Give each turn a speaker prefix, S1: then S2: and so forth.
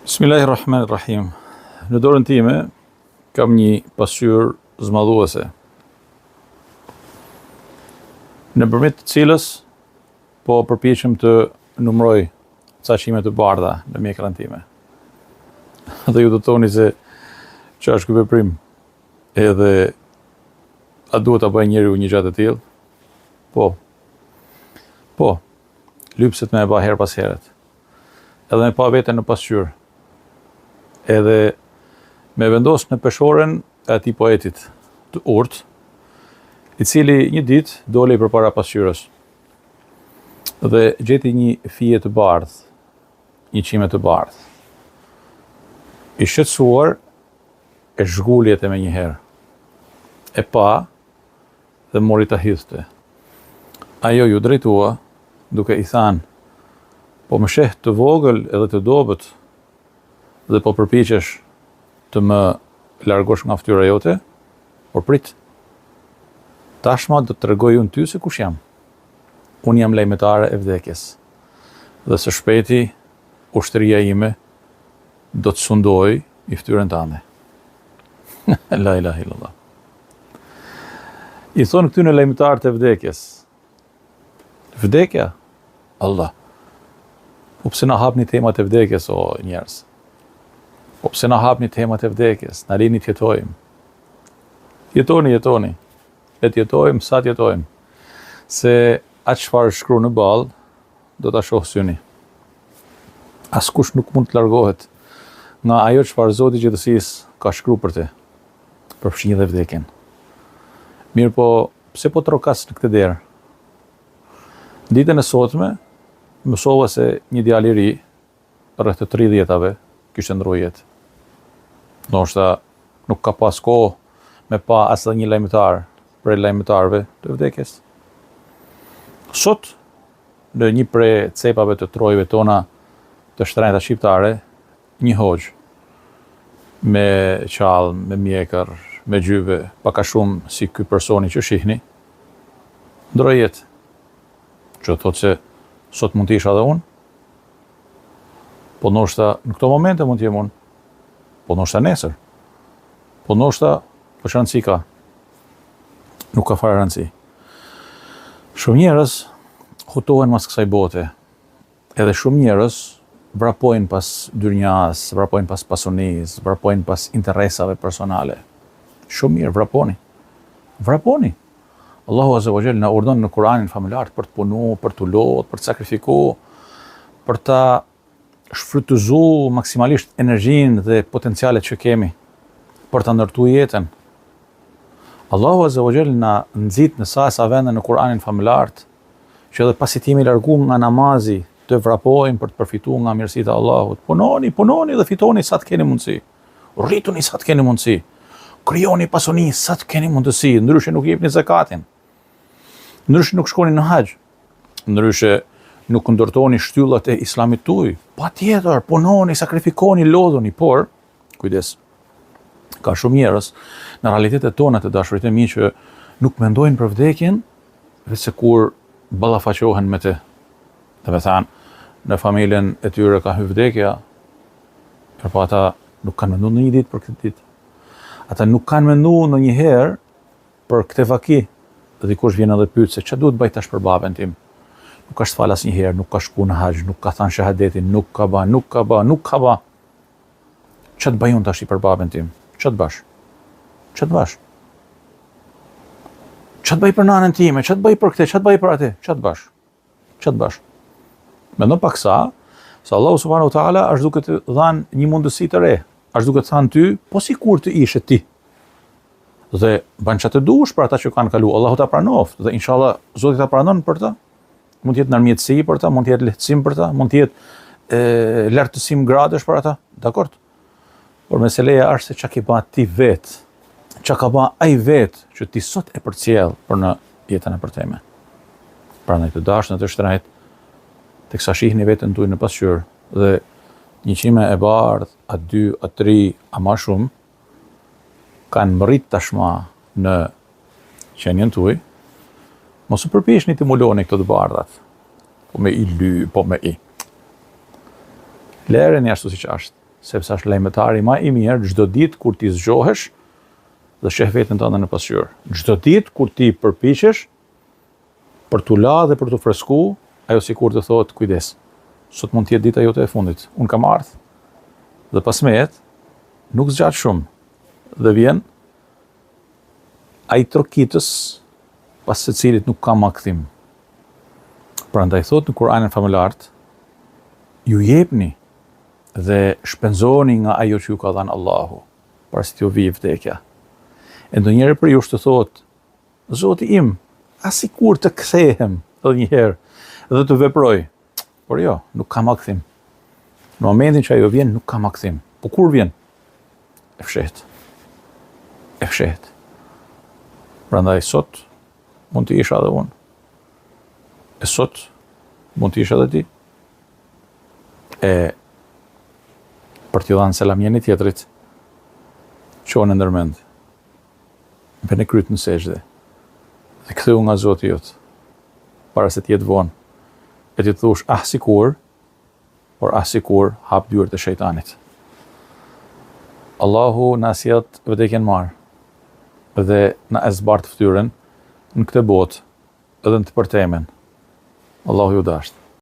S1: Bismillahirrahmanirrahim. Në dorën time kam një pasqyrë zmadhuese. Nëpërmjet të cilës po përpiqem të numëroj ca qime të bardha në mjekrën time. Dhe ju do të thoni se ça është ky veprim edhe a duhet ta bëjë njeriu një gjë të tillë? Po. Po. Lypset me e ba herë pas heret. Edhe me pa veten në pasqyrë. Edhe me vendos në peshoren e atij poetit të urtë, i cili një ditë doli përpara pasqyrës dhe gjeti një fije të bardhë, një qime të bardhë. I shqetësuar e zhguli atë menjëherë. E pa dhe mori ta hidhte. Ajo iu drejtua, duke i thanë, Po më sheh të vogël edhe të dobët dhe po përpiqesh të më largosh nga fytyra jote, por prit. Tashma do të tregoj unë ty se kush jam. Unë jam lajmëtare e vdekjes. Dhe së shpejti ushtria ime do të sundojë mbi fytyrën tënde. La ilaha illallah. I thonë këtyne lajmëtarët e vdekjes. Vdekja? Allah. Po pse na hapni temat e vdekjes, o njerëz? Po pse na hapni temat e vdekjes? Na lini të jetojmë. Jetoni, jetoni. Le të jetojmë, sa të jetojmë. Se atë çfarë shkru në ballë, do ta shohë syni. Askush nuk mund të largohet nga ajo çfarë Zoti i gjithësisë ka shkru për te, përfshi dhe vdekjen. Mirëpo, pse po trokas në këtë derë? Ditën e sotme, mësova se një djalë i ri, rreth të tridhjetave, kishte ndrru jetë. Ndoshta nuk ka pas kohë me pa as edhe një lajmëtar prej lajmëtarëve të vdekjes. Sot, në një prej cepave të trojeve tona të shtrenjta shqiptare, një hoxhë me çallmë, me mjekër, me xhybe, pak a shumë si ky personi që shihni, ndrroi jetë. Që do thotë se sot mund të isha edhe unë, po ndoshta në këto momente mund të jem unë, po ndoshta nesër, po ndoshta, po ç'rëndësi ka, nuk ka fare rëndësi. Shumë njerëz hutohen mas kësaj bote, edhe shumë njerëz vrapojnë pas dynjas, vrapojnë pas pasunisë, vrapojnë pas interesave personale. Shumë mirë, vraponi. Vraponi. Allahu Azza wa Jall na urdhon në Kur'anin famëlartë për të punu, për t'u lodhë, për të sakrifiku, për ta shfrytëzu maksimalisht energjinë dhe potencialet që kemi për ta ndërtu jetën. Allahu Azza wa Jall na nxit në sa e sa vende në Kur'anin famëlartë që edhe pasi të jemi largu nga namazi, të vrapojmë për të përfitu nga mirësitë e Allahut. Punoni, punoni dhe fitoni sa të keni mundësi. Rrituni sa të keni mundësi. Krijoni pasuni sa të keni mundësi, ndryshe nuk jepni zekatin. Ndryshe nuk shkoni në haxh. Ndryshe nuk ndërtoni shtyllat e islamit tuaj. Patjetër, punoni, sakrifikoni, lodhuni, por kujdes. Ka shumë njerëz në realitetet tona të dashurit e mi që nuk mendojnë për vdekjen veçse kur ballafaqohen me të. Domethënë, në familjen e tyre ka hy vdekja, por ata nuk kanë mendu ndonjë ditë për këtë ditë. Ata nuk kanë mendu ndonjëherë për këtë vaki. Dhe dikush vjen edhe pyet se ç'a duhet bëj tash për babën tim. Nuk është fal asnjëherë, nuk ka shku në haxh, nuk ka thënë shahadetin, nuk ka ba, nuk ka ba, nuk ka ba. Ç'a të bëj unë tash për babën tim? Ç'a të bash? Ç'a të bash? Ç'a të bëj për nanën time? Ç'a të bëj për këtë? Ç'a të bëj për atë? Ç'a të bash? Ç'a të bash? Mendo pak sa, se Allahu subhanahu wa taala është duke të dhënë një mundësi të re. Është duke të thënë ty, po sikur të ishe ti. Dhe bën ç'a të duash për ata që kanë kalu, Allahu ta pranoftë dhe inshallah Zoti ta pranon për ta. Mund të jetë ndërmjetësi për ta, mund të jetë lehtësim për ta, mund të jetë e, lartësim gradësh për ata. Dakord? Por meseleja është se çka ke ba ti vetë, çka ka ba ai vetë që ti sot e përcjell për në jetën e përtejme. Prandaj të dashur e të shtrenjtë, teksa shihni veten tuaj në pasqyrë dhe një qime e bardhë, a dy, a tri, a ma shumë, kanë mbërrit tashma në qenien tuaj, mos u përpiqni t'i mbuloni këto të bardhat, po me i ly, po me i. Lëreni ashtu siç është. Sepse është lajmëtari ma i mirë çdo ditë kur ti zgjohesh dhe sheh veten tënde në pasqyrë. Çdo ditë kur ti përpiqesh për t'u la dhe për t'u fresku, ajo sikur të thotë kujdes. Sot mund të jetë dita jote e fundit. Unë kam ardhë dhe pas meje nuk zgjat shumë dhe vjen ai trokitës pas së cilit nuk ka ma kthim. Prandaj thotë në Kur'anin famëlartë, ju jepni dhe shpenzoni nga ajo që ju ka dhënë Allahu, para se t'ju vijë vdekja. E ndonjëri prej jush të thotë, Zoti im, a sikur të kthehem edhe një herë dhe të veproj. Por jo, nuk ka ma kthim. Në momentin që ajo vjen, nuk ka ma kthim. Po kur vjen? E fshehtë. E fshehtë. Prandaj sot mund të isha edhe unë. E sot mund të isha edhe ti. E për t'i dhënë selam njëri tjetrit, çone ndërmend. Vëne kryet në sexhde dhe ktheu nga Zoti jot para se të jetë vonë. E ti të thush ah sikur, por ah sikur hap dyert e shejtanit. Allahu na sjelltë vdekjen marë dhe na e zbardhtë fytyrën në këtë botë edhe në të përtemen. Allahu ju dashtë.